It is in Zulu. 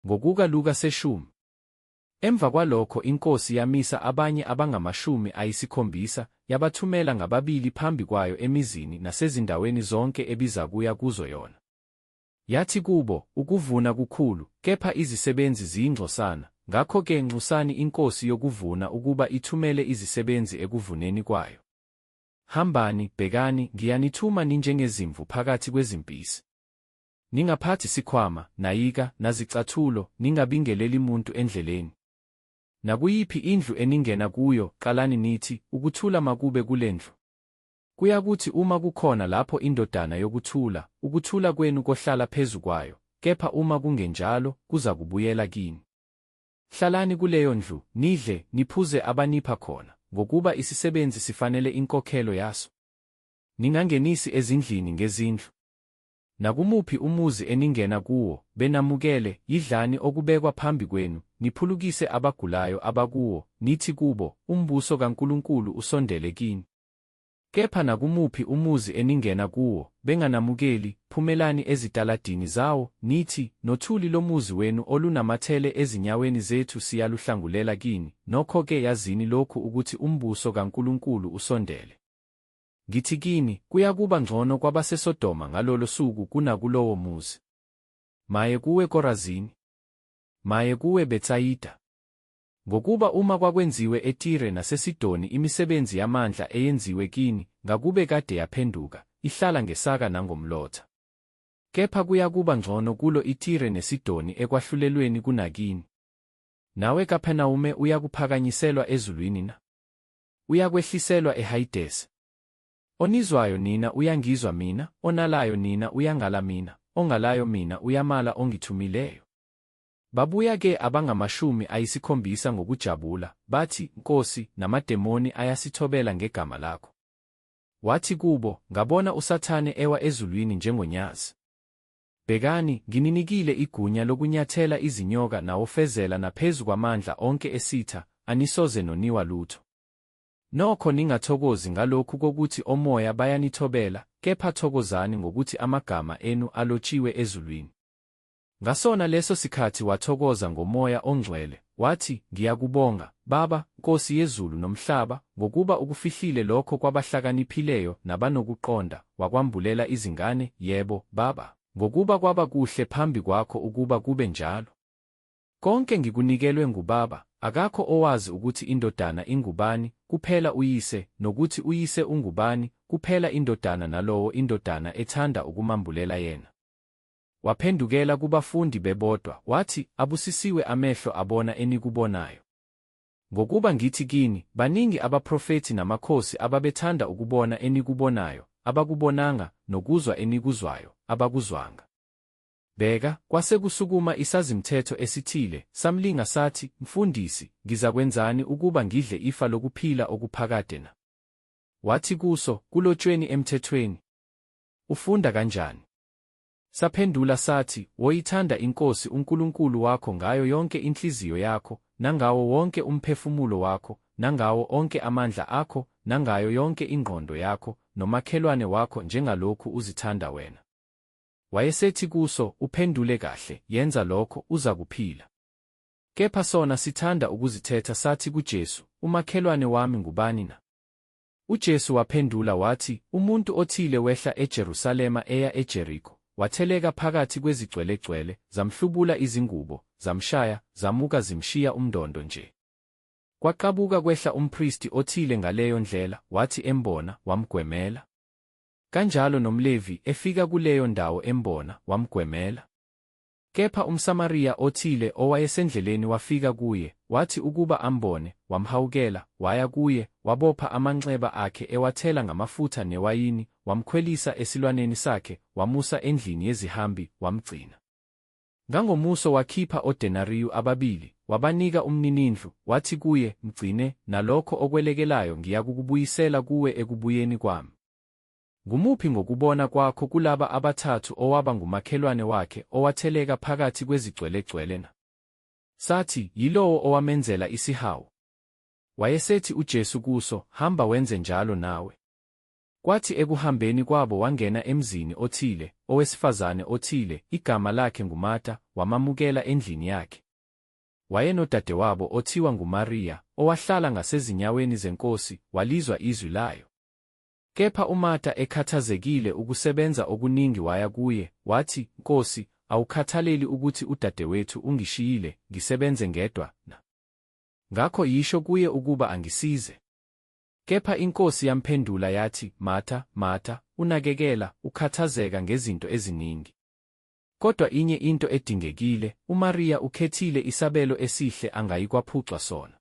Ngokuka Luka seshumi. Emva kwalokho iNkosi yamisa abanye abangamashumi ayisikhombisa, yabathumela ngababili phambi kwayo emizini nasezindaweni zonke ebizakuya kuzo yona. Yathi kubo, Ukuvuna kukhulu, kepha izisebenzi ziyingcosana, ngakho-ke nxusani iNkosi yokuvuna ukuba ithumele izisebenzi ekuvuneni kwayo. Hambani, bhekani, ngiyanithuma ninjengezimvu phakathi kwezimpisi. Ningaphathi sikhwama, nayika, nazicathulo, ningabingeleli muntu endleleni. Nakuyiphi indlu eningena kuyo, qalani nithi, Ukuthula makube kule ndlu. Kuyakuthi uma kukhona lapho indodana yokuthula, ukuthula kwenu kohlala phezu kwayo, kepha uma kungenjalo, kuzakubuyela kini. Hlalani kuleyo ndlu, nidle, niphuze abanipha khona, ngokuba isisebenzi sifanele inkokhelo yaso. Ningangenisi ezindlini ngezindlu. Nakumuphi umuzi eningena kuwo, benamukele, yidlani okubekwa phambi kwenu, niphulukise abagulayo abakuwo, nithi kubo, Umbuso kaNkulunkulu usondele kini. Kepha nakumuphi umuzi eningena kuwo, benganamukeli, phumelani ezitaladini zawo, nithi, Nothuli lomuzi wenu olunamathele ezinyaweni zethu siyaluhlangulela kini, nokho-ke yazini lokhu ukuthi umbuso kaNkulunkulu usondele. Ngithi kini, kuyakuba ngcono kwabaseSodoma ngalolo suku kunakulowo muzi. Maye kuwe Korazini! Maye kuwe Betsayida! Ngokuba uma kwakwenziwe eTire naseSidoni imisebenzi yamandla eyenziwe kini, ngakube kade yaphenduka, ihlala ngesaka nangomlotha. Kepha kuyakuba ngcono kulo iTire neSidoni ekwahlulelweni kunakini. Nawe Kapernawume uyakuphakanyiselwa ezulwini na? Uyakwehliselwa eHayidese. Onizwayo nina uyangizwa mina, onalayo nina uyangala mina, ongalayo mina uyamala ongithumileyo. Babuya ke abangamashumi ayisikhombisa ngokujabula, bathi, Nkosi, namademoni ayasithobela ngegama lakho. Wathi kubo, Ngabona uSathane ewa ezulwini njengonyazi. Bhekani, ngininikile igunya lokunyathela izinyoka nawofezela naphezu kwamandla onke esitha, anisoze noniwa lutho. Nokho ningathokozi ngalokhu kokuthi omoya bayanithobela, kepha thokozani ngokuthi amagama enu alotshiwe ezulwini. Ngasona leso sikhathi wathokoza ngoMoya oNgcwele, wathi, Ngiyakubonga, Baba, Nkosi yezulu nomhlaba, ngokuba ukufihlile lokho kwabahlakaniphileyo nabanokuqonda, wakwambulela izingane, yebo, Baba, ngokuba kwaba kuhle phambi kwakho ukuba kube njalo. Konke ngikunikelwe nguBaba, akakho owazi ukuthi iNdodana ingubani, kuphela uYise, nokuthi uYise ungubani, kuphela iNdodana nalowo iNdodana ethanda ukumambulela yena. Waphendukela kubafundi bebodwa, wathi, Abusisiwe amehlo abona enikubonayo. Ngokuba ngithi kini, baningi abaprofethi namakhosi ababethanda ukubona enikubonayo, abakubonanga, nokuzwa enikuzwayo, abakuzwanga. Bheka, kwase kusukuma isazimthetho esithile, samlinga sathi, Mfundisi, ngizakwenzani ukuba ngidle ifa lokuphila okuphakade na? Wathi kuso, Kulotshweni emthethweni? Ufunda kanjani? Saphendula sathi, Woyithanda iNkosi uNkulunkulu wakho ngayo yonke inhliziyo yakho, nangawo wonke umphefumulo wakho, nangawo onke amandla akho, nangayo yonke ingqondo yakho, nomakhelwane wakho njengalokhu uzithanda wena. Wayesethi kuso, Uphendule kahle, yenza lokho, uzakuphila. Kepha sona sithanda ukuzithetha sathi kuJesu, Umakhelwane wami ngubani na? UJesu waphendula wathi, Umuntu othile wehla eJerusalema eya eJeriko, watheleka phakathi kwezigcwelegcwele, zamhlubula izingubo, zamshaya, zamuka zimshiya umndondo nje. Kwaqabuka kwehla umpristi othile ngaleyo ndlela, wathi embona, wamgwemela. Kanjalo nomLevi, efika kuleyo ndawo embona, wamgwemela. Kepha umSamariya othile owayesendleleni wafika kuye, wathi ukuba ambone, wamhawukela, waya kuye, wabopha amanxeba akhe ewathela ngamafutha newayini, wamkhwelisa esilwaneni sakhe, wamusa endlini yezihambi, wamgcina. Ngangomuso wakhipha odenariyu ababili, wabanika umninindlu, wathi kuye, Mgcine, nalokho okwelekelayo ngiyakukubuyisela kuwe ekubuyeni kwami. Ngumuphi ngokubona kwakho kulaba abathathu owaba ngumakhelwane wakhe owatheleka phakathi kwezigcwelegcwele na? Sathi, Yilowo owamenzela isihawu. Wayesethi uJesu kuso, Hamba wenze njalo nawe. Kwathi ekuhambeni kwabo wangena emzini othile, owesifazane othile, igama lakhe nguMarta, wamamukela endlini yakhe. Wayenodadewabo othiwa nguMariya, owahlala ngasezinyaweni zeNkosi, walizwa izwi layo. Kepha uMarta ekhathazekile ukusebenza okuningi waya kuye, wathi, Nkosi, awukhathaleli ukuthi udadewethu ungishiyile, ngisebenze ngedwa, na? Ngakho yisho kuye ukuba angisize. Kepha iNkosi yamphendula yathi, Marta, Marta, unakekela, ukhathazeka ngezinto eziningi. Kodwa inye into edingekile, uMariya ukhethile isabelo esihle angayikwaphucwa sona.